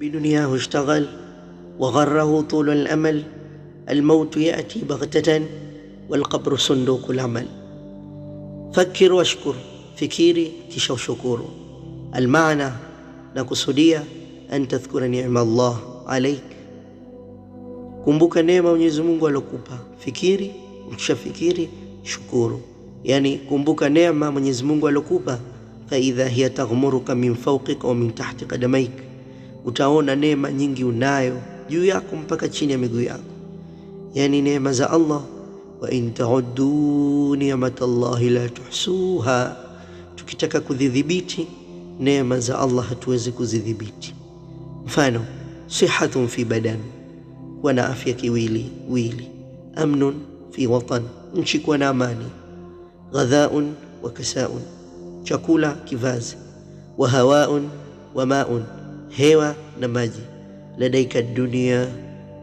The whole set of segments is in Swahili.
بدنياه اشتغل وغره طول الأمل، الموت يأتي بغتة والقبر صندوق العمل. فكر واشكر، fikiri kisha ushukuru. Almaana, na kusudia an tadhkura ni'ma Allah alaik, kumbuka neema Mwenyezi Mungu alokupa. Fikiri, ukishafikiri shukuru, yani kumbuka neema Mwenyezi Mungu alokupa. Fa idha hiya taghmuruka min fawqika wa min tahti qadamaik, utaona neema nyingi unayo juu yako mpaka chini ya miguu yako, yani neema za Allah. Wa in ta'uddu ni'matallahi la tuhsuha, tukitaka kudhibiti neema za Allah hatuwezi kuzidhibiti. Mfano, sihatun fi badan, kuwa na afya kiwili wili, amnun fi watan, nchi kuwa na amani, ghadhaun wa kasaun, chakula kivazi, wa hawaun wa maun, hewa na maji. Ladaika dunia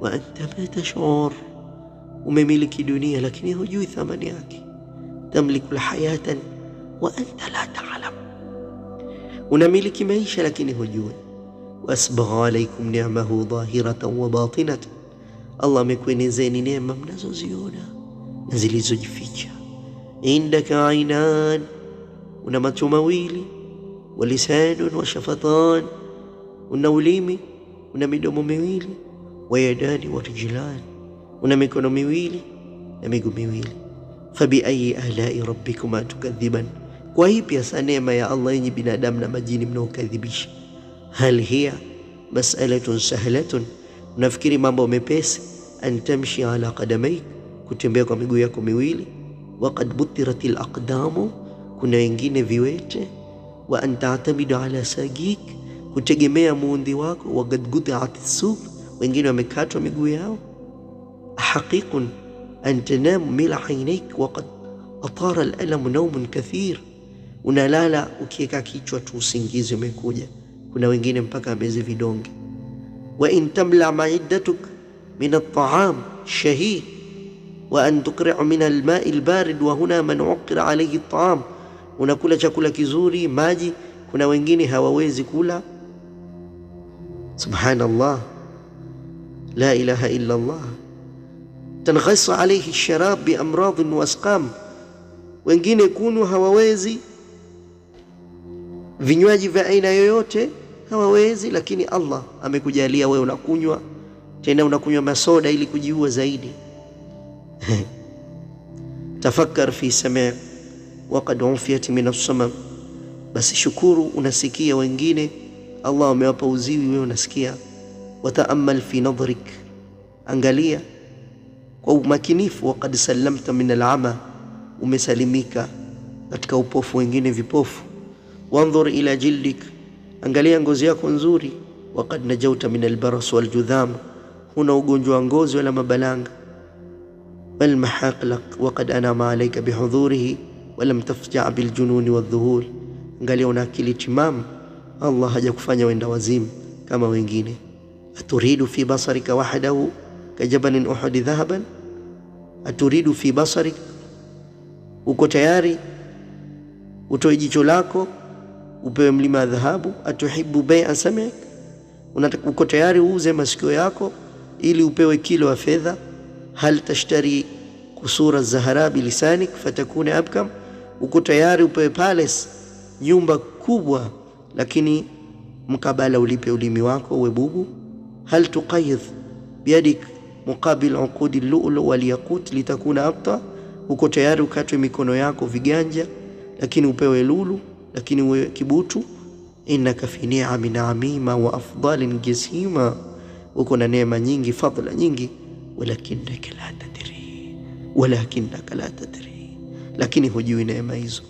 wa anta ma tashur, umemiliki dunia lakini hujui thamani yake. Tamliku hayatan wa anta la ta'lam, unamiliki maisha lakini hujui. Waasbagha alaikum ni'mahu dhahiratan wa batinatan, Allah amekuenezeni neema mnazoziona na zilizojificha. Indaka ainan, una macho mawili, wa lisanun wa shafatan, una ulimi, una midomo miwili, wa yadani wa rijlan, una mikono miwili na miguu miwili. Fabi ayi alai rabbikuma tukadhiban, kwa ipi hasa neema ya Allah yenye binadamu na majini mnaokadhibisha? Hal hiya mas'alatun sahlatun, unafikiri mambo mepesi? An tamshi ala qadamaik, kutembea kwa miguu yako miwili. Waqad butirat alaqdamu, kuna wengine viwete. Wa an ta'tamidu ala sagik, kutegemea muundi wako. Waqad qutiat suq, wengine wamekatwa miguu yao. Haqiqun an tanamu mila ainaik waqad atara alalamu naumun kathir, unalala ukiweka kichwa tu usingizi umekuja. Kuna wengine mpaka ameze vidonge. Wa in tamla maidatuk min altaam shahih wa an tuqri'u min almai albarid wa huna man uqira alayhi altaam, unakula chakula kizuri maji, kuna wengine hawawezi kula. Subhanallah, la ilaha illa Allah. Tanghas alayhi alsharab biamradin wa asqam, wengine kunywa hawawezi vinywaji vya aina yoyote hawawezi, lakini Allah amekujalia wewe unakunywa, tena unakunywa masoda ili kujiua zaidi. Tafakkar fi sami' waqad ufiyat min as-samam, basi shukuru, unasikia wengine Allah amewapa uziwi, wewe unasikia. Wataamal fi nadhrik, angalia kwa umakinifu. Waqad sallamta min al-ama, umesalimika katika upofu, wengine vipofu. Wandhur ila jildik, angalia ngozi yako nzuri. Waqad najauta min albaras waljudham, huna ugonjwa wa ngozi wala mabalanga. Walmahaqlaq waqad anama alayka bihudhurihi walam tafja biljununi wadhuhul, angalia una akili timamu, Allah hajakufanya wenda wazimu kama wengine. Aturidu fi basarika wahdahu kajabalin uhudi dhahaban, aturidu fi basarik, uko tayari utoe jicho lako upewe mlima wa dhahabu. Atuhibu bai'a sam'ik, uko tayari uuze masikio yako ili upewe kilo ya fedha. Hal tashtari kusura zahara bilisanik fatakuna abkam, uko tayari upewe palace, nyumba kubwa, lakini mkabala ulipe ulimi wako uwe bubu. Hal tuqayidh biyadik muqabil uqudi lulu wal yaqut litakuna abta, uko tayari ukatwe mikono yako viganja, lakini upewe lulu lakini uwe kibutu. Innaka fi ni'amin amima wa afdalin jasima, uko na neema nyingi, fadhila nyingi. Walakinaka la tadri, walakinaka la tadri, lakini hujui neema hizo.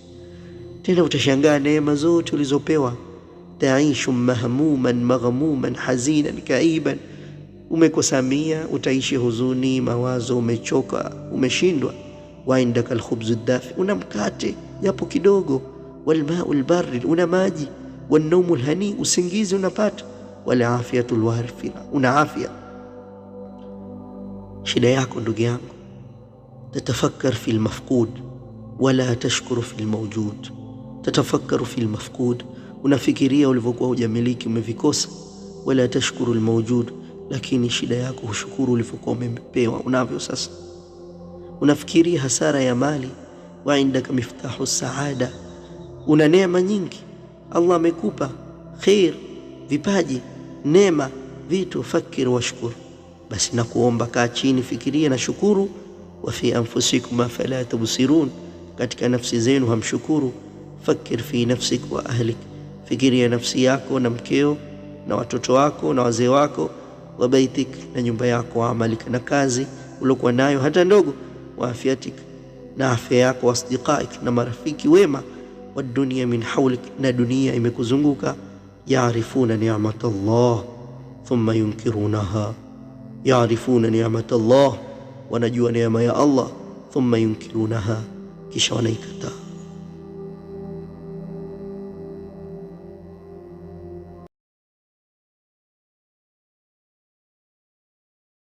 Tena utashangaa neema zote ulizopewa. Taishu mahmuman maghmuman hazinan kaiban, umekosa mia, utaishi huzuni, mawazo, umechoka, umeshindwa. Wa indaka alkhubzu dafi, una mkate japo kidogo walmau lbarid, una maji. Wanaumu lhani, usingizi unapata. Walafiyatu lwarifira, una afya. Shida yako ndugu yangu, tatafakar fi lmafqud wala tashkuru fi lmawjud. Tatafakaru fi lmafqud, unafikiria ulivyokuwa hujamiliki umevikosa. Wala tashkuru almawjud, lakini shida yako hushukuru ulivyokuwa umepewa unavyo sasa. Unafikiria hasara ya mali, wa indaka miftahu saada, una neema nyingi Allah amekupa khair, vipaji, neema, vitu. Fakir washkur, basi nakuomba kaa chini, fikiria na shukuru. Wa fi anfusikum afala tubsirun, katika nafsi zenu hamshukuru. Fakir fi nafsik wa ahlik, fikiria nafsi yako na mkeo na watoto wako na wazee wako, wa baitik, na nyumba yako, wa amalika, na kazi uliokuwa nayo hata ndogo, wa afiatik, na afya yako, wa asdiqaik, na marafiki wema, wa dunia min haulik, na dunia imekuzunguka. Yarifuna ni'mat Allah thumma yunkirunaha, yarifuna ni'mat Allah, wanajua neema ya Allah, thumma yunkirunaha, kisha wanaikataa.